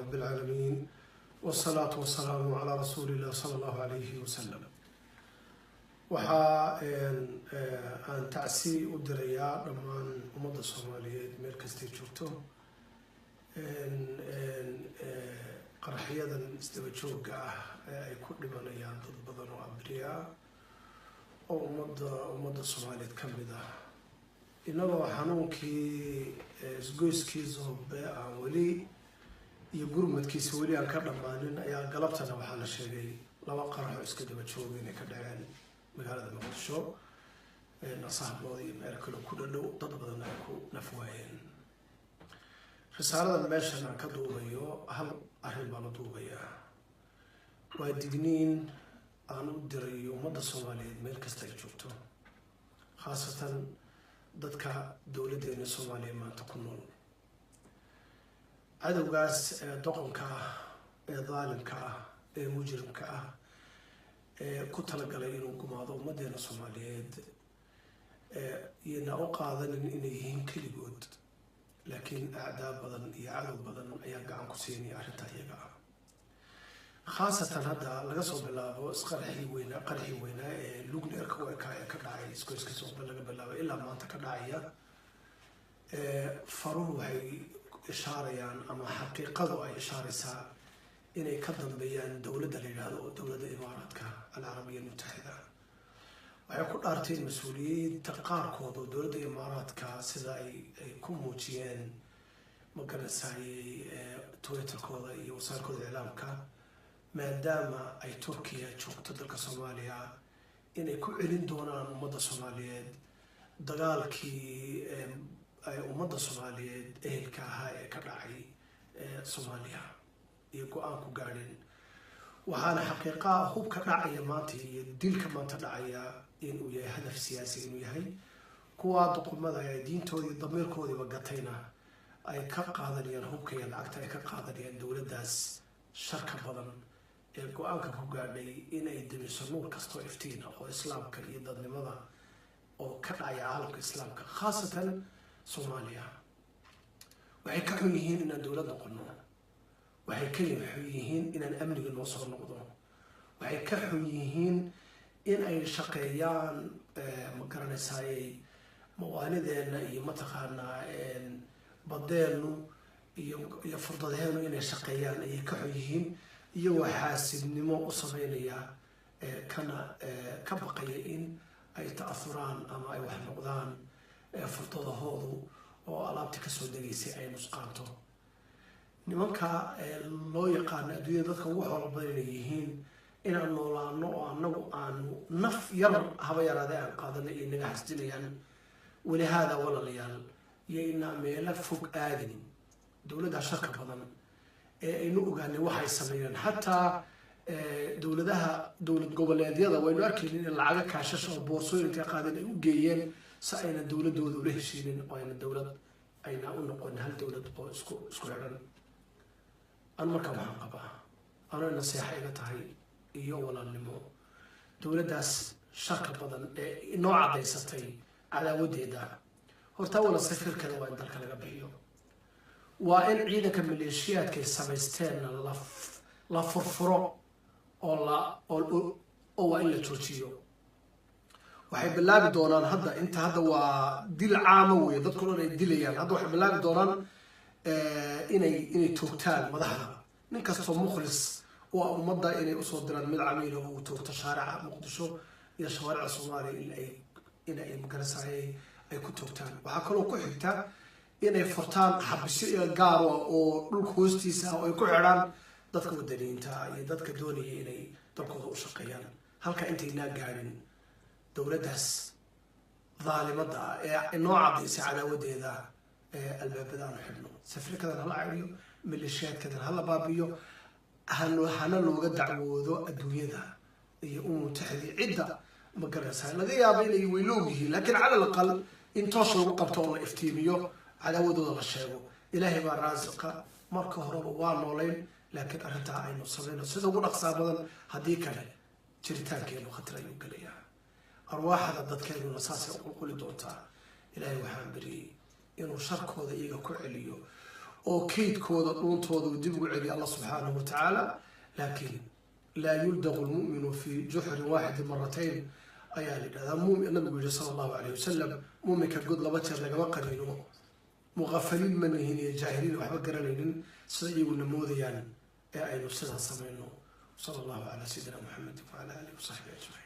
رب العالمين، والصلاة والسلام على رسول الله صلى الله عليه وسلم. Waxaa aan tacsi u dirayaa dhammaan ummadda Soomaaliyeed meel kastay joogto qaraxyadan isdaba joogga ah ee ay ku dhimanayaan dad badan oo abriya oo ummadda Soomaaliyeed ka mid ah, inagoo xanuunkii isgoyskii Zoobe aan weli iyo gurmadkiisa weli aan ka dhammaanin, ayaa galabtana waxaa la sheegay laba qarax oo iska daba jooga inay ka dhaceen magaalada Muqdisho, Nasahablood iyo meel kale ku dhadhow, dad badan ay ku naf waayeen. Risaaladan meeshan aan ka duubayo hal arrin baan u duubayaa: waa digniin aan u dirayo ummadda Soomaaliyeed meel kasta ay joogto, khaasatan dadka dowladdeena Soomaaliya maanta ku nool. Cadowgaas ee doqonka ah, ee daalimka ah, ee mujrimka ah, ee ku talagalay inuu gumaado ummaddeena Soomaaliyeed, iyana u qaadanin inay yihiin keligood, laakiin acdaa badan iyo cadow badan ayaa gacan ku siinaya arrinta iyaga ah. Khaasatan hadda laga soo bilaabo isqarxii weynaa, qarxii weynaa ee nuclearka u ekaa ee ka dhacay isgoyska Zoobe laga bilaabo ilaa maanta ka dhacaya, faruhu waxay ishaarayaan ama xaqiiqadu ay ishaaraysaa inay ka dambeeyaan dowladda la yidhaahdo oo Dowladda Imaaraadka Alcarabiya Almutaxida. Waxay ku dhaarteen mas-uuliyiinta qaarkood oo dowladda Imaaraadka, sida ay ku muujiyeen, magaranaysaayey, Twitterkooda iyo wasaairkooda iclaamka, maadaama ay Turkiya joogto dalka Soomaaliya, inay ku celin doonaan ummadda Soomaaliyeed dagaalkii ay ummadda Soomaaliyeed ehelka ahaa ee ka dhacay Soomaaliya iyo go-aan ku gaadheen. Waxaana xaqiiqaa hubka dhacaya maanta iyo dilka maanta dhacaya inuu yahay hadaf siyaasi, inuu yahay kuwaa doqomada ee diintoodii damiirkoodiiba gatayna ay ka qaadanayaan hubka iyo lacagta ay ka qaadanayaan dowladdaas sharka badan ee go-aanka ku gaadhay inay damiso nuur kastoo iftiina oo islaamka iyo dadnimada oo ka dhacaya caalamka islaamka, khaasatan Soomaaliya. Waxay ka xun yihiin inaan dowlad noqono, waxay ka xun yihiin inaan amniga noo soo noqdo, waxay ka xun yihiin in ay shaqeeyaan, ma garanaysaayey, mawaanideena iyo mataqaanaa badeenu iyo furdadeenu inay shaqeeyaan ayay ka xun yihiin, iyagoo xaasidnimo u sameynaya, kana ka baqaya in ay ta'athuraan ama ay wax noqdaan furdadahoodu oo alaabta kasoo degaysay ay nusqaanto. Nimanka loo yaqaano adduunyada dadka ugu xoolo badan inay yihiin, inaan noolaano oo anagu aanu naf yar haba yaraadee aan qaadano iyo naga xasdinayaan. Walihaada, walaalayaal, iyo inaa meelo fog aadin dowladda sharka badan ee aynu ogaanay waxay sameeyeen, xataa dowladaha dowlad goboleedyada waynu arkaynin in lacaga kaashasha oo boorsooyin intay qaadeen ay u geeyeen si ayna dowladooda ula heshiinin oo ayna dowlad ayna u noqon hal dowlad oo isku xidhan. Anu markaa waxaan qabaa, anoo naseexa iga tahay iyo walaalnimo, dowladdaas sharka badan ee inoo caddaysatay cadaawadeeda, horta wala safiirkana waa in dalka laga bixiyo, waa in ciidanka maleeshiyaadka ay samaysteenna la furfuro oo la oo waa in la joojiyo. Waxay bilaabi doonaan hadda, inta hadda waa dil caama weeye, dadku dhan ay dilayaan. Hadda waxay bilaabi doonaan inay toogtaan madaxda, nin kastoo mukhlis oo ah ummadda inay usoo diraan mid camiila oo uu toogto shaarica Muqdisho iyo shawaarica Soomaaliya in ay magarasayay ay ku toogtaan. Waxaa kaloo ku xigta inay furtaan xabisyo iyo gaar ah oo dhulka hoostiisa ah oo ay ku xidhaan dadka wadaniyiinta ah iyo dadka doonaya inay dalkooda u shaqeeyaan. Halka intaynaa gaadhin, dowladdaas daalimada ah ee inoo caddaysay cadaawadeeda ee albaabada aanu xidhno, safiirkadan hala celiyo, maleeshiyaadkadan hala baabiyo, hana looga dacwoodo adduunyada iyo umutaxdii cidda, ma garanaysaa, laga yaabo inay weyloog yihiin, laakiin cala alaqal in toos lagu qabto oo la iftiimiyo, cadaawadooda la sheego. Ilaahay baa raasiqa, marka horeba waa noolayn, laakiin arrintaa aynu samayno sida ugu dhaqsaa badan. Haddii kale jiritaankeenu khatar ayuu gelayaa, arwaaxda dadkeenuna saasay u qulquli doontaa. Ilaahay waxaan beriyey inuu sharkooda iyaga ku celiyo. Oo kaydkooda dhuuntooda uu dib ugu celiya Allah subxaanahu wa tacaala. Laakiin "laa yuldaqu lmu'minu fii juxrin waaxidin maratayn" ayaa la yidhahdaa. Mumin nabigu yihi sala Allahu calayh wasalam, muuminka god laba jeer lagama qaniino. Muqafaliin ma nihin iyo jaahiliin waxba garanaynin sida iyaguna moodayaan ee aynu sidaa samayno. Sala Allahu calaa sayidina Muxamedin wacala aalihi wasaxbihi ajmaciin.